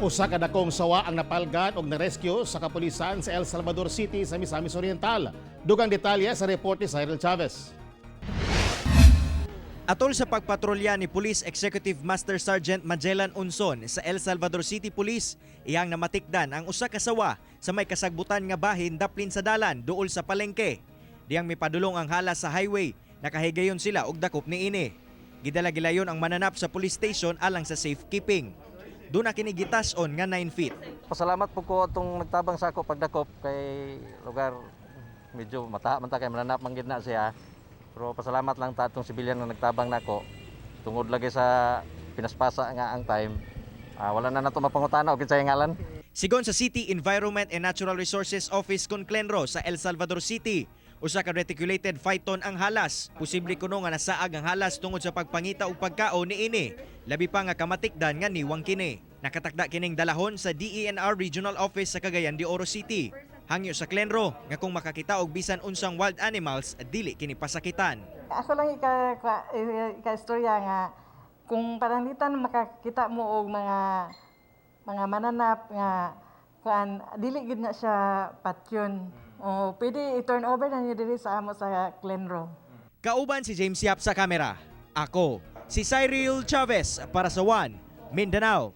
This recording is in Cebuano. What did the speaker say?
Usa ka dakong sawa ang napalgan og na-rescue sa kapulisan sa El Salvador City sa Misamis Oriental. Dugang detalye sa report ni Cyril Chavez. Atol sa pagpatrolya ni Police Executive Master Sergeant Magellan Unson sa El Salvador City Police, iyang namatikdan ang usa ka sawa sa may kasagbutan nga bahin daplin sa dalan duol sa palengke. Diyang mipadulong ang halas sa highway, nakahigayon sila og dakop niini. Gidala gilayon ang mananap sa police station alang sa safekeeping. Duna kini gitas-on nga 9 feet. Pasalamat po ko atong nagtabang sa ako pagdakop kay lugar medyo mata man ta kay mananap man gid na siya. Pero pasalamat lang ta atong sibilyan nga nagtabang nako. Tungod lagi sa pinaspasa nga ang time. Wala na nato mapangutana og kinsay ngalan. Sigon sa City Environment and Natural Resources Office kon Clenro sa El Salvador City, usa ka reticulated python ang halas. Posible kuno nga nasaag ang halas tungod sa pagpangita og pagkaon niini. Labi pa nga kamatikdan nga niwang kini. Nakatakda kining dalahon sa DENR Regional Office sa Cagayan de Oro City. Hangyo sa Clenro nga kung makakita og bisan unsang wild animals, dili kini pasakitan. Ako lang ika istorya nga kung pananglitan makakita mo og mga mananap nga kuan, dili gid na siya patyon. O pwede i-turn over na niyo diri sa amo sa Clenro. Kauban si James Yap sa kamera. Ako, si Cyril Chavez para sa One Mindanao.